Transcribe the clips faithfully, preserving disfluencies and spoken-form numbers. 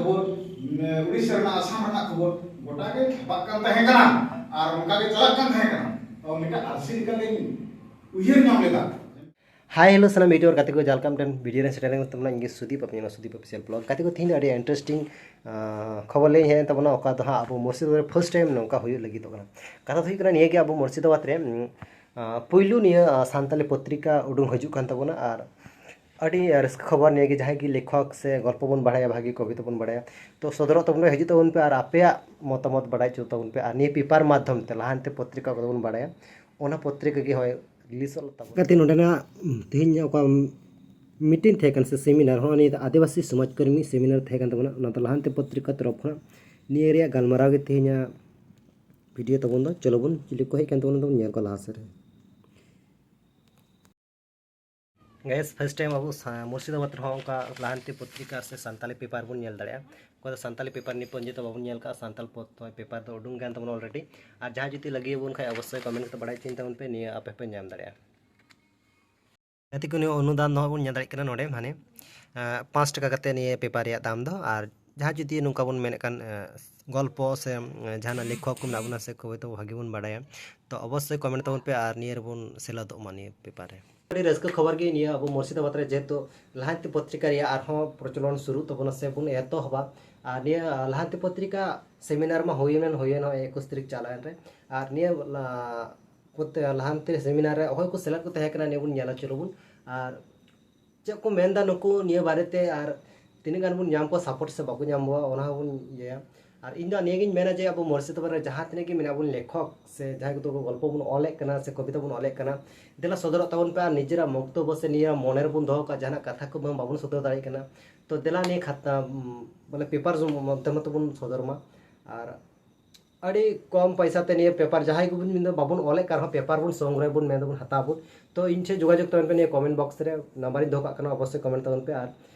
ᱠᱷᱚᱵᱚᱨ, ᱩᱲᱤᱥᱥᱟ ᱨᱮᱱᱟᱜ, ᱟᱥᱟᱢ ᱨᱮᱱᱟᱜ ᱠᱷᱚᱵᱚᱨ ᱜᱚᱴᱟ ᱜᱮ ᱪᱷᱟᱯᱟᱜ ᱠᱟᱱ ᱛᱟᱦᱮᱸ ᱠᱟᱱᱟ ᱟᱨ ᱚᱱᱠᱟ ᱜᱮ ᱪᱟᱞᱟᱜ ᱠᱟᱱ ᱛᱟᱦᱮᱸ ᱠᱟᱱᱟ᱾ ᱛᱚ ᱢᱤᱫᱴᱟᱝ ᱟᱹᱨᱥᱤ ᱞᱮᱠᱟᱞᱤᱧ ᱩᱭᱦᱟᱹᱨ ᱧᱟᱢ ᱞᱮᱫᱟ᱾ ᱦᱟᱭ, ᱦᱮᱞᱳ, ᱥᱟᱱᱟᱢ ᱵᱷᱤᱰᱤᱭᱳ ᱜᱟᱛᱮ ᱠᱚ, ᱡᱟᱦᱟᱸ ᱞᱮᱠᱟ ᱢᱤᱫᱴᱮᱱ ᱵᱷᱤᱰᱤᱭᱳ ᱨᱮ ᱥᱮᱴᱮᱨ ᱞᱮᱱ ᱛᱟᱵᱚᱱᱟ, ᱤᱧ ᱜᱮ ᱥᱩᱫᱤᱯ, ᱟᱯᱮ ᱧᱮᱞ ᱥᱩᱫᱤᱯ ᱚᱯᱷᱤᱥᱤᱭᱟᱞ ᱵᱞᱚᱜ᱾ ᱜᱟᱛᱮ ᱠᱚ, ᱛᱮᱦᱮᱧ ᱫᱚ ᱟᱹᱰᱤ ᱤᱱᱴᱟᱨᱮᱥᱴᱤᱝ ᱠᱷᱚᱵᱚᱨ ᱞᱤᱧ ᱦᱮᱡ ᱮᱱ ᱛᱟᱵᱚᱱᱟ, ᱚᱠᱟ ᱫᱚ ᱦᱟᱸᱜ ᱟᱵᱚ ᱢᱩᱨᱥᱤᱫᱟᱵᱟᱫᱽ ᱨᱮ ᱯᱷᱟᱨᱥᱴ ᱴᱟᱭᱤᱢ ᱱᱚᱝᱠᱟ ᱦᱩᱭᱩᱜ ᱞᱟᱹᱜᱤᱫᱚᱜ ᱠᱟᱱᱟ᱾ ᱠᱟᱛᱷᱟ ᱫᱚ ᱦᱩᱭᱩᱜ ᱠᱟᱱᱟ ᱱᱤᱭᱟᱹ ᱜᱮ, ᱟᱵᱚ ᱢᱩᱨᱥᱤᱫᱟᱵᱟᱫᱽ ᱨᱮ ᱩᱸ, ᱟᱸ, ᱯᱩᱭᱞᱩ ᱱᱤᱭᱟᱹ ᱟᱸ, ᱥᱟᱱᱛᱟᱞᱤ ᱯᱚᱛᱨᱤᱠᱟ ᱩᱰᱩᱝ ᱦᱤᱡᱩᱜ ᱠᱟᱱ ᱛᱟᱵᱚᱱᱟ᱾ ᱟᱨ ᱟᱹᱰᱤ ᱨᱟᱹᱥᱠᱟᱹ ᱠᱷᱚᱵᱚᱨ ᱱᱤᱭᱟᱹ ᱜᱮ, ᱡᱟᱦᱟᱸᱭ ᱜᱮ ᱞᱮᱠᱷᱚᱠ ᱥᱮ ᱜᱚᱞᱯᱚ ᱵᱚᱱ ᱵᱟᱲᱟᱭᱟ, ᱵᱷᱟᱜᱮ ᱠᱚᱵᱤᱛᱟ ᱵᱚᱱ ᱵᱟᱲᱟᱭᱟ, ᱛᱚ ᱥᱚᱫᱚᱨᱚᱜ ᱛᱟᱵᱚᱱ ᱯᱮ, ᱦᱤᱡᱩᱜ ᱛᱟᱵᱚᱱ ᱯᱮ ᱟᱨ ᱟᱯᱮᱭᱟᱜ ᱢᱚᱛᱟᱢᱚᱛ ᱵᱟᱲᱟᱭ ᱦᱚᱪᱚ ᱛᱟᱵᱚᱱ ᱯᱮ᱾ ᱟᱨ ᱱᱤᱭᱟᱹ ᱯᱮᱯᱟᱨ ᱢᱟᱫᱽᱫᱷᱚᱢ ᱛᱮ ᱞᱟᱦᱟᱱᱛᱤ ᱯᱚᱛᱨᱤᱠᱟ ᱠᱚᱫᱚ ᱵᱚᱱ ᱵᱟᱲᱟᱭᱟ, ᱚᱱᱟ ᱯᱚᱛᱨᱤᱠᱟ ᱜᱮ ᱦᱚᱸᱜᱼᱚᱭ ᱨᱤᱞᱤᱡᱚᱜ ᱛᱟᱵᱚᱱᱟ᱾ ᱜᱟᱛᱮ, ᱱᱚᱰᱮᱱᱟᱜ ᱛᱮᱦᱮᱧ ᱚᱠᱟ ᱢᱤᱴᱤᱝ ᱛᱟᱦᱮᱸ ᱠᱟᱱᱟ ᱥᱮ ᱥᱮᱢᱤᱱᱟᱨ, ᱦᱚᱸᱜᱼᱚᱭ ᱱᱤᱭᱟᱹ ᱫᱚ ᱟᱹᱫᱤᱵᱟᱹᱥᱤ ᱥᱚᱢᱟᱡᱽ ᱠᱚᱨᱢᱤ ᱥᱮᱢᱤᱱᱟᱨ ᱛᱟᱦᱮᱸ ᱠᱟᱱ ᱛᱟᱵᱚᱱᱟ, ᱚᱱᱟ ᱫᱚ ᱞᱟᱦᱟᱱᱛᱤ ᱯᱚᱛᱨᱤᱠᱟ ᱛᱚᱨᱚᱯ ᱠᱷᱚᱱᱟᱜ᱾ ᱱᱤᱭᱟᱹ ᱨᱮᱭᱟᱜ ᱜᱟᱞᱢᱟᱨᱟᱣ ᱜᱮ ᱛᱮᱦᱮᱧᱟᱜ ᱵᱷᱤᱰᱤᱭᱳ ᱛᱟᱵᱚᱱ ᱫᱚ᱾ ᱪᱚᱞᱚ ᱵᱚᱱ, ᱪᱤᱞᱤ ᱠᱚ ᱦᱮᱡ ᱠᱟᱱ ᱛᱟᱵᱚᱱᱟ, ᱵᱚᱱ ᱧᱮᱞ ᱠᱚᱣᱟ ᱞᱟᱦᱟ ᱥᱮᱫ ᱨᱮ᱾ ᱜᱟᱭᱮᱥ, ᱯᱷᱟᱨᱥᱴ ᱴᱟᱭᱤᱢ ᱟᱵᱚ ᱥᱟ-, ᱢᱩᱨᱥᱤᱫᱟᱵᱟᱫᱽ ᱨᱮᱦᱚᱸ ᱚᱱᱠᱟ ᱞᱟᱦᱟᱱᱛᱤ ᱯᱚᱛᱨᱤᱠᱟ ᱥᱮ ᱥᱟᱱᱛᱟᱞᱤ ᱯᱮᱯᱟᱨ ᱵᱚᱱ ᱧᱮᱞ ᱫᱟᱲᱮᱭᱟᱜᱼᱟ᱾ ᱚᱠᱚᱭ ᱫᱚ ᱥᱟᱱᱛᱟᱞᱤ ᱯᱮᱯᱟᱨ ᱱᱤᱭᱟᱹ ᱯᱚᱨᱡᱚᱱᱛᱚ ᱵᱟᱵᱚᱱ ᱧᱮᱞ ᱠᱟᱜᱼᱟ, ᱥᱟᱱᱛᱟᱞ ᱯᱚᱛ-, ᱯᱮᱯᱟᱨ ᱫᱚ ᱩᱰᱩᱝ ᱠᱟᱱ ᱛᱟᱵᱚᱱᱟ ᱚᱞᱨᱮᱰᱤ᱾ ᱟᱨ ᱡᱟᱦᱟᱸᱭ ᱡᱩᱫᱤ ᱞᱟᱹᱜᱤᱫ ᱟᱵᱚᱱ ᱠᱷᱟᱡ, ᱚᱵᱚᱥᱥᱳᱭ ᱠᱚᱢᱮᱱᱴ ᱠᱟᱛᱮ ᱵᱟᱲᱟᱭ ᱦᱚᱪᱚᱧ ᱛᱟᱵᱚᱱ ᱯᱮ, ᱱᱤᱭᱟᱹ ᱟᱯᱮ ᱯᱮ ᱧᱟᱢ ᱫᱟᱲᱮᱭᱟᱜᱼᱟ᱾ ᱜᱟᱛᱮ ᱠᱚ, ᱱᱤᱭᱟᱹ ᱚᱱᱩᱫᱟᱱ ᱫᱚ ᱦᱟᱸᱜ ᱵᱚᱱ ᱧᱮᱞ ᱫᱟᱲᱮᱭᱟᱜ ᱠᱟᱱᱟ ᱱᱚᱰᱮ, ᱢᱟᱱᱮ, ᱟᱸ, ᱯᱟᱸᱪ ᱴᱟᱠᱟ ᱠᱟᱛᱮ ᱱᱤᱭᱟᱹ ᱯᱮᱯᱟᱨ ᱨᱮᱭᱟᱜ ᱫᱟᱢ ᱫᱚ᱾ ᱟᱨ ᱡᱟᱦᱟᱸ ᱡᱩᱫᱤ ᱱᱚᱝᱠᱟ ᱵᱚᱱ ᱢᱮᱱᱮᱫ ᱠᱟᱱ, ᱟᱸ, ᱜᱚᱞᱯᱚ ᱥᱮ, ᱟᱸ, ᱡᱟᱦᱟᱱᱟᱜ ᱞᱮᱠᱷᱚᱠ ᱠᱚ ᱢᱮᱱᱟᱜ ᱵᱚᱱᱟ ᱥᱮ ᱠᱚᱵᱤ ᱛᱚ ᱵᱷᱟᱜᱮ ᱵᱚᱱ ᱵᱟᱲᱟᱭᱟ, ᱛᱚ ᱚᱵᱚᱥᱥᱳᱭ ᱠᱚᱢᱮᱱᱴ ᱛᱟᱵᱚᱱ ᱯᱮ ᱟᱨ ᱱᱤᱭᱟᱹ ᱨᱮᱵᱚᱱ ᱥᱮᱞᱮᱫᱚᱜ ᱢᱟ ᱱᱤᱭᱟᱹ ᱯᱮᱯᱟᱨ ᱨᱮ᱾ ᱟᱹᱰᱤ ᱨᱟᱹᱥᱠᱟᱹ ᱠᱷᱚᱵᱚᱨ ᱜᱮ ᱱᱤᱭᱟᱹ ᱟᱵᱚ ᱢᱩᱨᱥᱤᱫᱟᱵᱟᱫᱽ ᱨᱮ ᱡᱮᱦᱮᱛᱩ ᱞᱟᱦᱟᱱᱛᱤ ᱯᱚᱛᱨᱤᱠᱟ ᱨᱮᱭᱟᱜ ᱟᱨᱦᱚᱸ ᱯᱨᱚᱪᱚᱞᱚᱱ ᱥᱩᱨᱩᱜ ᱛᱟᱵᱚᱱᱟ ᱥᱮ ᱵᱚᱱ ᱮᱛᱚᱦᱚᱵᱟ᱾ ᱟᱨ ᱱᱤᱭᱟᱹ ᱞᱟᱦᱟᱱᱛᱤ ᱯᱚᱛᱨᱤᱠᱟ ᱥᱮᱢᱤᱱᱟᱨ ᱢᱟ ᱦᱩᱭᱮᱱ, ᱦᱩᱭᱮᱱ ᱱᱚᱜᱼᱚᱭ ᱮᱠᱩᱥ ᱛᱟᱹᱨᱤᱠᱷ ᱪᱟᱞᱟᱣᱮᱱ ᱨᱮ᱾ ᱟᱨ ᱱᱤᱭᱟᱹ ᱞᱟ-, ᱯᱚᱛ-, ᱞᱟᱦᱟᱱᱛᱤ ᱥᱮᱢᱤᱱᱟᱨ ᱨᱮ ᱚᱠᱚᱭ ᱠᱚ ᱥᱮᱞᱮᱫ ᱠᱚ ᱛᱟᱦᱮᱸ ᱠᱟᱱᱟ, ᱱᱤᱭᱟᱹ ᱵᱚᱱ ᱧᱮᱞ ᱦᱚᱪᱚ ᱞᱮᱵᱚᱱ᱾ ᱟᱨ ᱪᱮᱫ ᱠᱚ ᱢᱮᱱᱫᱟ ᱱᱩᱠᱩ ᱱᱤᱭᱟᱹ ᱵᱟᱨᱮᱛᱮ, ᱟᱨ ᱛᱤᱱᱟᱹᱜ ᱜᱟᱱ ᱵᱚᱱ ᱧᱟᱢ ᱠᱚᱣᱟ ᱥᱟᱯᱳᱨᱴ ᱥᱮ ᱵᱟᱠᱚ ᱧᱟᱢ ᱠᱚᱣᱟ, ᱚᱱᱟ ᱦᱚᱸᱵᱚᱱ ᱤᱭᱟᱹᱭᱟ᱾ ᱟᱨ ᱤᱧ ᱫᱚ ᱱᱤᱭᱟᱹᱜᱤᱧ ᱢᱮᱱᱟ ᱡᱮ ᱟᱵᱚ ᱢᱩᱨᱥᱤᱫᱟᱵᱟᱫᱽ ᱨᱮ ᱡᱟᱦᱟᱸ ᱛᱤᱱᱟᱹᱜ ᱜᱮ ᱢᱮᱱᱟᱜ ᱵᱚᱱ ᱞᱮᱠᱷᱚᱠ ᱥᱮ ᱡᱟᱦᱟᱸᱭ ᱠᱚᱫᱚ ᱜᱚᱞᱯᱚ ᱵᱚᱱ ᱚᱞᱮᱫ ᱠᱟᱱᱟ ᱥᱮ ᱠᱚᱵᱤᱛᱟ ᱵᱚᱱ ᱚᱞᱮᱫ ᱠᱟᱱᱟ, ᱫᱮᱞᱟ ᱥᱚᱫᱚᱨᱚᱜ ᱛᱟᱵᱚᱱ ᱯᱮ᱾ ᱟᱨ ᱱᱤᱡᱮᱨᱟᱜ ᱢᱚᱠᱛᱚᱵᱚ ᱥᱮ ᱱᱤᱭᱟᱹ ᱢᱚᱱᱮ ᱨᱮᱵᱚᱱ ᱫᱚᱦᱚ ᱠᱟᱜᱼᱟ, ᱡᱟᱦᱟᱱᱟᱜ ᱠᱟᱛᱷᱟ ᱠᱚ ᱵᱟᱝ, ᱵᱟᱵᱚᱱ ᱥᱚᱫᱚᱨ ᱫᱟᱲᱮᱭᱟᱜ ᱠᱟᱱᱟ, ᱛᱚ ᱫᱮᱞᱟ ᱱᱤᱭᱟᱹ ᱠᱷᱟᱛᱟ, ᱩᱢ, ᱵᱚᱞᱮ ᱯᱮᱯᱟᱨ ᱢᱟᱫᱽᱫᱷᱚᱢ ᱛᱮᱵᱚᱱ ᱥᱚᱫᱚᱨ ᱢᱟ᱾ ᱟᱨ ᱟᱹᱰᱤ ᱠᱚᱢ ᱯᱚᱭᱥᱟ ᱛᱮ ᱱᱤᱭᱟᱹ ᱯᱮᱯᱟᱨ, ᱡᱟᱦᱟᱸᱭ ᱠᱚᱵᱚᱱ ᱢᱮᱱᱫᱟ ᱵᱟᱵᱚᱱ ᱚᱞᱮᱫ ᱠᱟᱱ ᱨᱮᱦᱚᱸ ᱯᱮᱯᱟᱨ ᱵᱚᱱ ᱥᱚᱝᱜᱨᱚᱦᱚᱭ ᱵᱚᱱ ᱢᱮᱱᱫᱟ ᱵᱚᱱ ᱦᱟᱛᱟᱣ ᱵᱚᱱ, ᱛᱚ ᱤᱧ ᱴᱷᱮᱱ ᱡᱳᱜᱟᱡᱳᱜᱽ ᱛᱟᱵᱚᱱ ᱯᱮ ᱱᱤᱭᱟᱹ ᱠᱚᱢᱮᱱᱴ ᱵᱚᱠᱥ ᱨᱮ, ᱱᱟᱢᱵᱟᱨᱤᱧ ᱫᱚᱦᱚ ᱠᱟᱜ ᱠᱟᱱᱟ, ᱚᱵᱚᱥᱥᱳᱭ ᱠᱚᱢᱮᱱᱴ ᱛᱟᱵᱚᱱ ᱯᱮ᱾ ᱟᱨ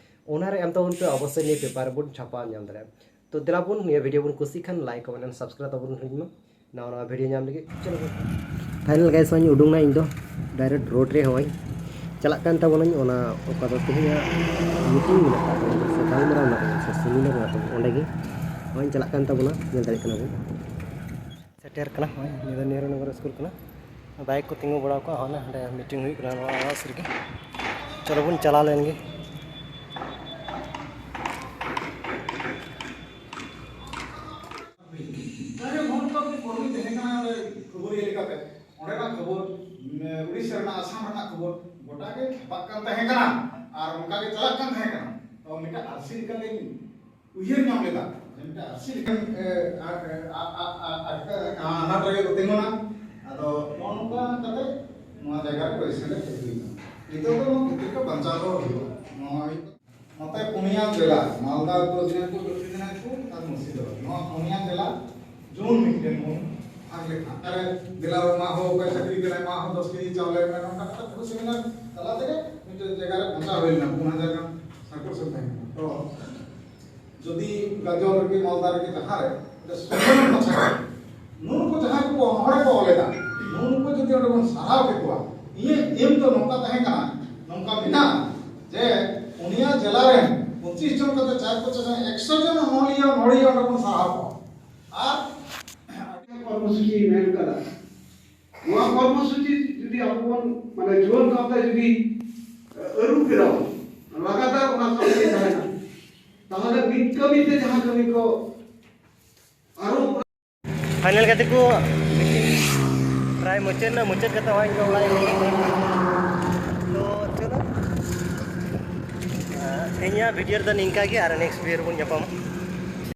ᱚᱱᱟᱨᱮ ᱮᱢ ᱛᱟᱵᱚᱱ ᱯᱮ, ᱚᱵᱚᱥᱥᱳᱭ ᱱᱤᱭᱟᱹ ᱯᱮᱯᱟᱨ ᱵᱚᱱ ᱪᱷᱟᱯᱟ ᱧᱟᱢ ᱫᱟᱲᱮᱭᱟᱜᱼᱟ᱾ ᱛᱚ ᱫᱮᱞᱟ ᱵᱚᱱ ᱱᱤᱭᱟᱹ ᱵᱷᱤᱰᱤᱭᱳ ᱵᱚᱱ ᱠᱩᱥᱤᱜ ᱠᱷᱟᱱ ᱞᱟᱭᱤᱠ, ᱠᱚᱢᱮᱱᱴ ᱟᱨ ᱥᱟᱵᱥᱠᱨᱟᱭᱤᱵ ᱛᱟᱵᱚᱱ ᱦᱩᱭᱩᱜ ᱢᱟ᱾ ᱱᱟᱣᱟ ᱱᱟᱣᱟ ᱵᱷᱤᱰᱤᱭᱳ ᱧᱟᱢ ᱞᱟᱹᱜᱤᱫ᱾ ᱪᱚᱞᱚ ᱵᱚᱱ᱾ ᱯᱷᱟᱭᱱᱟᱞ ᱜᱟᱭᱮᱥ, ᱦᱚᱸᱜᱼᱚᱭ ᱩᱰᱩᱝ ᱱᱟ ᱤᱧ ᱫᱚ ᱰᱟᱭᱨᱮᱠᱴ ᱨᱳᱰ ᱨᱮ᱾ ᱦᱚᱸᱜᱼᱚᱭ ᱪᱟᱞᱟᱜ ᱠᱟᱱ ᱛᱟᱵᱚᱱᱟᱹᱧ ᱚᱱᱟ, ᱚᱠᱟ ᱫᱚ ᱛᱮᱦᱮᱧᱟᱜ ᱢᱤᱴᱤᱝ ᱢᱮᱱᱟᱜ ᱛᱟᱵᱚᱱᱟ ᱥᱮ ᱜᱟᱞᱢᱟᱨᱟᱣ ᱢᱮᱱᱟᱜ ᱛᱟᱵᱚᱱᱟ ᱥᱮ ᱢᱤᱞᱟᱹᱣ ᱠᱟᱱᱟ ᱛᱟᱵᱚᱱ, ᱚᱸᱰᱮ ᱜᱮ ᱱᱚᱜᱼᱚᱭ ᱪᱟᱞᱟᱜ ᱠᱟᱱ ᱛᱟᱵᱚᱱᱟ, ᱧᱮᱞ ᱫᱟᱲᱮᱭᱟᱜ ᱠᱟᱱᱟ ᱵᱚᱱ᱾ ᱥᱮᱴᱮᱨ ᱠᱟᱱᱟ ᱱᱚᱜᱼᱚᱭ ᱱᱤᱭᱟᱹ ᱫᱚ ᱱᱮᱦᱨᱩ ᱱᱚᱜᱚᱨ ᱥᱠᱩᱞ ᱠᱟᱱᱟ᱾ ᱵᱟᱭᱤᱠ ᱠᱚ ᱛᱤᱸᱜᱩ ᱵᱟᱲᱟ ᱠᱚᱜᱼᱟ, ᱦᱚᱸ ᱦᱟᱸᱰᱮ ᱢᱤᱴᱤᱝ ᱦᱩᱭᱩᱜ ᱠᱟᱱᱟ ᱱᱚᱣᱟ ᱟᱲᱟᱥ ᱨᱮᱜᱮ᱾ ᱪᱚᱞᱚ ᱵᱚᱱ ᱪᱟᱞᱟᱣ ᱞᱮᱱ ᱜᱮ᱾ ᱚᱱᱟᱜᱮ ᱵᱚᱦᱩᱛ ᱠᱚᱢ ᱫᱤᱱ ᱯᱚᱨ ᱞᱤᱧ ᱛᱟᱦᱮᱸ ᱠᱟᱱᱟ ᱚᱸᱰᱮ ᱠᱷᱚᱵᱚᱨᱤᱭᱟᱹ ᱞᱮᱠᱟᱛᱮ᱾ ᱚᱸᱰᱮᱱᱟᱜ ᱠᱷᱚᱵᱚᱨ, ᱩᱲᱤᱥᱥᱟ ᱨᱮᱱᱟᱜ, ᱟᱥᱟᱢ ᱨᱮᱱᱟᱜ ᱠᱷᱚᱵᱚᱨ ᱜᱚᱴᱟ ᱜᱮ ᱪᱷᱟᱯᱟᱜ ᱠᱟᱱ ᱛᱟᱦᱮᱸ ᱠᱟᱱᱟ ᱟᱨ ᱚᱱᱠᱟ ᱜᱮ ᱪᱟᱞᱟᱜ ᱠᱟᱱ ᱛᱟᱦᱮᱸ ᱠᱟᱱᱟ᱾ ᱛᱚ ᱢᱤᱫᱴᱟᱝ ᱟᱹᱨᱥᱤ ᱞᱮᱠᱟ ᱞᱤᱧ ᱩᱭᱦᱟᱹᱨ ᱧᱟᱢ ᱞᱮᱫᱟ ᱡᱮ ᱢᱤᱫᱴᱟᱝ ᱟᱹᱨᱥᱤ ᱞᱮᱠᱟᱱ, ᱮ, ᱟ-, ᱮ, ᱟ-, ᱟ-, ᱟ-, ᱟᱴᱠᱟ-, ᱟ-, ᱟᱱᱟᱴ ᱨᱮᱜᱮ ᱠᱚ ᱛᱤᱸᱜᱩᱱᱟ᱾ ᱟᱫᱚ ᱱᱚᱜᱼᱚ ᱱᱚᱝᱠᱟ ᱠᱟᱛᱮ ᱱᱚᱣᱟ ᱡᱟᱭᱜᱟ ᱨᱮ ᱯᱚᱡᱤᱥᱚᱱ ᱨᱮ ᱦᱮᱡ ᱦᱩᱭ ᱠᱟᱱᱟ᱾ ᱱᱤᱛᱚᱜ ᱫᱚ ᱱᱚᱣᱟ ᱯᱚᱛᱨᱤᱠᱟ ᱵᱟᱧᱪᱟᱣ ᱫᱚᱦᱚ ᱦᱩᱭᱩᱜᱼᱟ᱾ ᱱᱚᱣᱟ ᱦᱩᱭᱩᱜ ᱠᱟᱱᱟ ᱱᱚᱛᱮ ᱯᱩᱱᱭᱟ ᱡᱮᱞᱟ, ᱢᱟᱞᱫᱟ, ᱩᱛᱛᱚᱨ ᱫᱤᱱᱟᱡᱽᱯᱩᱨ, ᱫᱚᱠᱠᱷᱤᱱ ᱫᱤᱱᱟᱡᱽᱯᱩᱨ ᱟᱨ ᱢᱩᱨᱥᱤᱫᱟᱵᱟᱫᱽ, ᱱᱚᱣᱟ ᱯᱩᱱᱭᱟ ᱡᱮᱞᱟ ᱡᱩᱱ ᱢᱤᱫᱴᱮᱱ ᱵᱚᱱ ᱵᱷᱟᱜᱽ ᱞᱮᱠᱷᱟᱱ, ᱚᱠᱟᱨᱮ ᱫᱮᱞᱟ ᱢᱟ ᱦᱳ, ᱚᱠᱚᱭ ᱪᱟᱹᱠᱨᱤ ᱠᱟᱱᱟᱭ ᱢᱟ ᱦᱳ, ᱫᱚᱥ ᱠᱮᱡᱤ ᱪᱟᱣᱞᱮ ᱢᱮ, ᱱᱚᱝᱠᱟ ᱠᱟᱛᱮ ᱯᱩᱨᱟᱹ ᱥᱮᱢᱤᱱᱟᱨ ᱛᱟᱞᱟ ᱛᱮᱜᱮ ᱢᱤᱫᱴᱮᱱ ᱡᱟᱭᱜᱟ ᱨᱮ ᱯᱳᱸᱪᱷᱟᱣ ᱦᱩᱭ ᱞᱮᱱᱟ, ᱯᱩᱱ ᱦᱟᱡᱟᱨ ᱜᱟᱱ ᱥᱟᱨᱠᱚᱞ ᱥᱮᱫ ᱛᱟᱦᱮᱸ ᱠᱟᱱᱟ᱾ ᱛᱚ ᱡᱩᱫᱤ ᱜᱟᱡᱚᱞ ᱨᱮᱜᱮ, ᱢᱟᱞᱫᱟ ᱨᱮᱜᱮ, ᱡᱟᱦᱟᱸ ᱨᱮ ᱚᱸᱰᱮ ᱥᱚᱢᱢᱮᱞᱚᱱ ᱢᱟᱪᱷᱟ ᱠᱟᱱᱟ, ᱱᱩᱠᱩ ᱡᱟᱦᱟᱸᱭ ᱠᱚ ᱦᱚᱲ ᱠᱚ ᱚᱞ ᱮᱫᱟ, ᱱᱩᱠᱩ ᱡᱩᱫᱤ ᱚᱸᱰᱮ ᱵᱚᱱ ᱥᱟᱨᱦᱟᱣ ᱠᱮᱠᱚᱣᱟ, ᱤᱧᱟᱹᱜ ᱮᱢ ᱫᱚ ᱱᱚᱝᱠᱟ ᱛᱟᱦᱮᱸ ᱠᱟᱱᱟ, ᱱᱚᱝᱠᱟ ᱢᱮᱱᱟᱜᱼᱟ ᱡᱮ ᱯᱩᱱᱭᱟ ᱡᱮᱞᱟ ᱨᱮᱱ ᱯᱚᱸᱪᱤᱥ ᱡᱚᱱ ᱠᱟᱛᱮ ᱪᱟᱨ ᱯᱚᱸᱪᱤᱥ ᱡᱚᱱ, ᱮᱠᱥᱚ ᱡᱚᱱ ᱚᱱᱚᱞᱤᱭᱟᱹ, ᱚᱱᱚᱞᱤᱭᱟᱹ ᱚᱸᱰᱮ ᱵᱚᱱ ᱥᱟᱨᱦᱟᱣ ᱠᱚᱣᱟ᱾ ᱟᱨ ᱠᱚᱨᱢᱚᱥᱩᱪᱤ ᱢᱮᱱ ᱠᱟᱫᱟ, ᱱᱚᱣᱟ ᱠᱚᱨᱢᱚᱥᱩᱪᱤ ᱡᱩᱫᱤ ᱟᱵᱚ ᱵᱚᱱ, ᱢᱟᱱᱮ, ᱡᱩᱣᱟᱹᱱ ᱜᱟᱶᱛᱟ ᱡᱩᱫᱤ ᱟᱹᱨᱩ ᱯᱷᱮᱨᱟᱣ, ᱞᱟᱜᱟᱛᱟᱨ ᱚᱱᱟ ᱥᱟᱶᱛᱮ ᱛᱟᱦᱮᱱᱟ, ᱛᱟᱦᱚᱞᱮ ᱢᱤᱫ ᱠᱟᱹᱢᱤ ᱛᱮ ᱡᱟᱦᱟᱸ ᱠᱟᱹᱢᱤ ᱠᱚ ᱟᱨᱚ ᱯᱷᱟᱭᱱᱟᱞ ᱠᱟᱛᱮ ᱠᱚ ᱯᱨᱟᱭ ᱢᱩᱪᱟᱹᱫ ᱮᱱᱟ, ᱢᱩᱪᱟᱹᱫ ᱠᱟᱛᱮ ᱦᱚᱸ ᱤᱧ ᱫᱚ ᱚᱲᱟᱜ ᱤᱧ ᱨᱩᱣᱟᱹᱲ ᱠᱟᱱᱟ᱾ ᱛᱚ ᱪᱚᱞᱚ, ᱛᱮᱦᱮᱧᱟᱜ ᱵᱷᱤᱰᱤᱭᱳ ᱨᱮᱫᱚ ᱱᱤᱝᱠᱟ ᱜᱮ, ᱟᱨ ᱱᱮᱠᱥᱴ ᱵᱷᱤᱰᱤᱭᱳ ᱨᱮᱵᱚᱱ ᱧᱟᱯᱟᱢᱟ᱾